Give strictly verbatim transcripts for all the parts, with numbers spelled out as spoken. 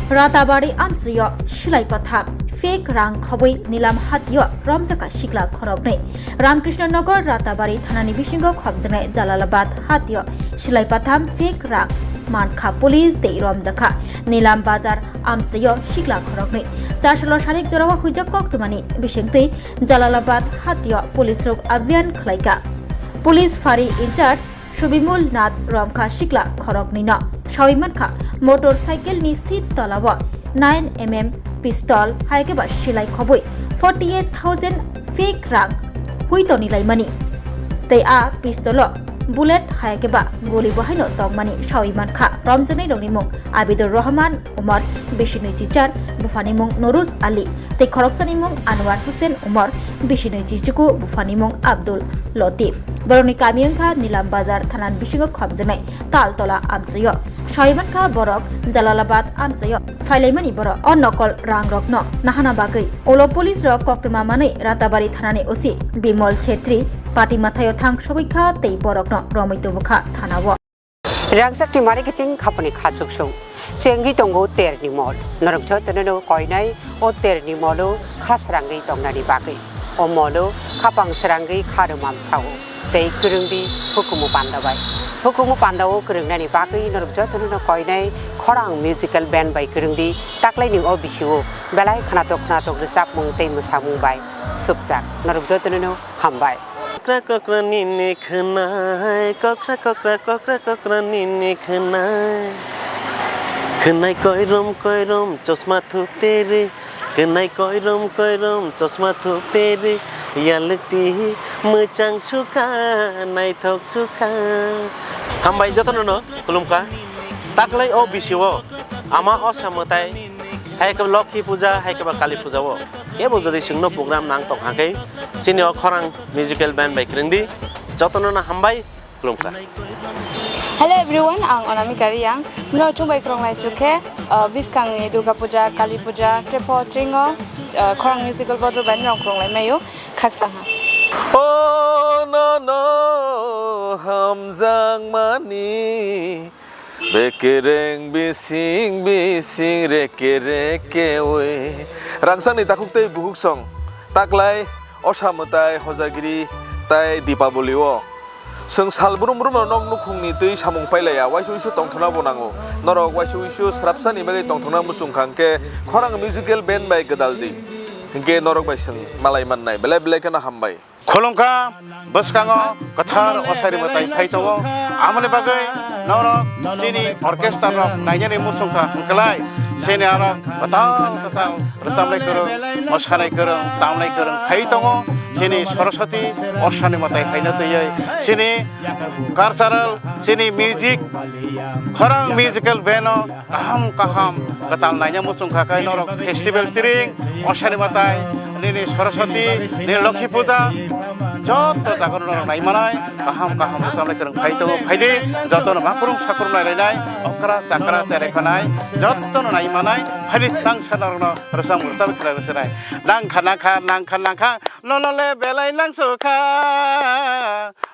Ratabari amchwio silai patham fake rang khobwi Nilam hatio romjakha sikla khoroknwi. Ramkrishna Nagar Ratabari thanani bisingo khopjaknai Jalalabad hatio silai patham fake rang mankha police tei romjakha Nilam Bazar amchwio sikla khoroknwi. Chasalo sarik jorao huijak koktwmani bisingtwi Jalalabad hatio police rok abhiyan khlaikha. Police phari in charge Subimul Nath romkha sikla khoroknwino. Sawi mankha, motorcycle ni seat tolao nine M M pistol, hai khe ba silai khobwi forty eight thousand fake rang huito nilaimani. Tei a pistol o bullet hai khe ba guli bo haino tongmani sawi mankha. Romjaknai rokni mung Abidul Rahman Umar, bisi nui chichar, buphani mung Noruz Ali, tei khoroksani mung Anwar Hussein Umar, bisi nui chichuku, buphani mung Abdul Latif. Borokni kami wngkha Nilam Bazar thanani bisingo khopjaknai Taltola amchwio. Sawi mankha borok Jalalabad amchwio phailaimani borok o nokol rangrokno nahana bagwi. Ulo police rok koktwma manwi Ratabari thanani O C Bimol Chhetri pati mathaio thang sogwi kha tei borokno romwi tubu kha thanao. Rangchakni mari kiching khapani khachuksung. Chengwi tongo terni mol. Norok jotono no koinai o terni molo kha srangwi tongnani bagwi. O molo khapang srangwi kha rwmam sao. Tei kwrwngdi hukumu panda bai. Hukumu panda o kwrwngnani bagwi norok jotono no koinai khorang musical band bai kwrwngdi taklaini o bisio belai khnatok khnatok rwchapmung tei mwsamung bai supjak. Norok jotono no hambai. Kokra kokra nini khwnai, kokra kokra kokra kokra nini khwnai. Khwnai koirom koirom chosma thuperi, khwnai koirom koirom chosma thuperi, yalukti mwchang sukha, naithok sukha. Hambai jotono no khulumkha. Taklai o bisio ama osa mwtai, hai khe Lokhi puja, hai khe ba Kali puja o. Kebo jodi chwngno program nang tong hakhe, chini o khorang musical band bai kwrwngdi, jotono no hambai, khulumkha. Hello everyone, ang Anamika Reang. Mino chwngbai kwrwngnai chukhe, uh, bwskangni Durga Puja, Kali Puja, Trepo Tringo, uh, khorang musical bodol bai norok kwrwnglai maio, khaksa ha. O no no hamjakmani. Bekereng bising bising reke reke oi. Rangsangni takhuk tei buhuk song. Taklai osa mwtai hojagiri tai Dipaboli o. Chwng sal brum brum no nok nukhungni twi samung pailaiya, waisa uisu tongthokna bo nango. Norok waisa uisu srapsani bagwi tongthokna muchung kha hwnkhe khorang musical band bai gwdal di. Hwnkhe norok bai chwng malai mannai. Belai belai kheno hambai. Khulumkha, bwskango kwthar osari mwtai phai tongo. Amoni bagwi norok chini orchestra rok nainani muchungkha hwnkhlai chini aro kwtal kwtal rwchabnai kwrwng, mwsanai kwrwng, tamnai kwrwng phai tongo. Chini Saraswati osani mwtai haino twiwi chini cultural, chini music, khorang musical band o kaham kaham kwtal naina muchung kha khe norok festival tiring, osani mwtai, nini Saraswati, nini Lokhi puja, joto jaga norok nai manai, kaham kaham rwchabnai kwrwng phai tongo, phai di, jotono makrung sakrung nai lainai, okra chakra cherai khanai, jotono nai manai, phai di tangsa norokno rwchap rwchap khlai rwchanai. Nangkha nangkha nangkha nangkha, nono le belai nangsukha,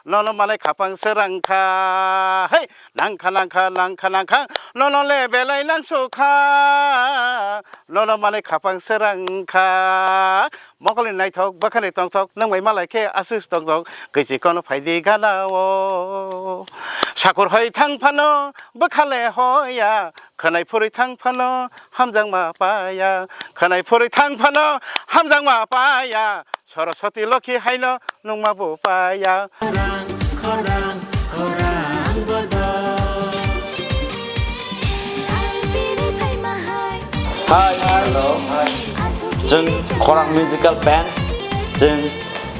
nono manai khapang srang kha, hei. Nangkha nangkha nangkha nangkha, nono le belai nangsukha, nono manwi khapang srang kha. Mokolni naithok bwkhani tongthok, nwng bai malai khe aswk tongthok, kwichi kono phaidi gana o. Sakur hoi thang phano bwkha le hoya, khwnai phurwi thang phano hamjakma paya, khwnai phurwi thang phano hamjakma paya. Saraswati Lokhi haino nungma bo paya. Khorang, khorang, khorang bodo. Hi, hello. Chwng Khorang Musical Band. Chwng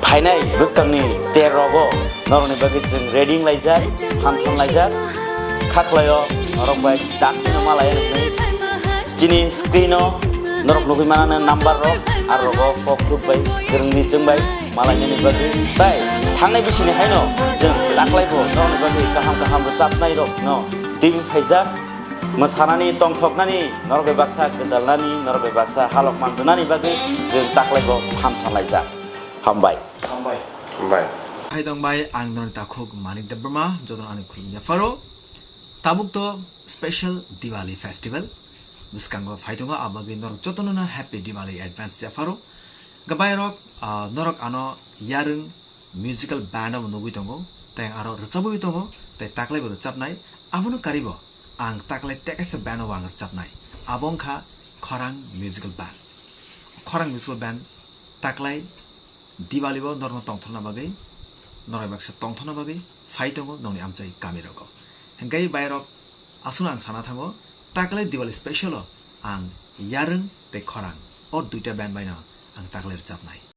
phainai bwskangni ter rogo norokni bagwi chwng ready wnglaijak, phan phan laijak. Kha khlaio norok bai dakti no malai nuknai. Chini screen o norok nugwi manana number rok, aro rogo kok tuk bai, kwrwngni chwng bai malainani bagwi. Tai thangnai bisini haino chwng taklai bo norokni bagwi kaham kaham rwchapnai rok no twi phaijak. Mwsanani, tongthoknani, norok bai baksa gwdalnani, norok bai baksa halok manjwnani bagwi chwng taklai bo phan phan laijak. Hambai. Hambai. Hambai. Hai tong bai, ang norok takhuk Manik Debbarma, jotono ani khulumya pharo. Tabuk to special Diwali festival. bwskango phai tongo, abagwi norok jotono no happy Diwali advance yapharo. Gabai rok, ah, norok ano Yarwng musical band o nugwi tongo, tei aro rwchabwi tongo, tei taklai bo rwchabnai. Abono karibo ang taklai tekaisa band o ang rwchabnai. Abo wngkha Khorang Musical Band. Khorang Musical Band taklai Diwali o norno tongthorna bagwi, norok baksa tongthorna bagwi phai tongo nongni amchai kami rogo. Hingkai bai rok aswkno ang sana thango, taklai Diwali special o ang Yarwng tei Khorang o duita band bai no ang taklai rwchabnai.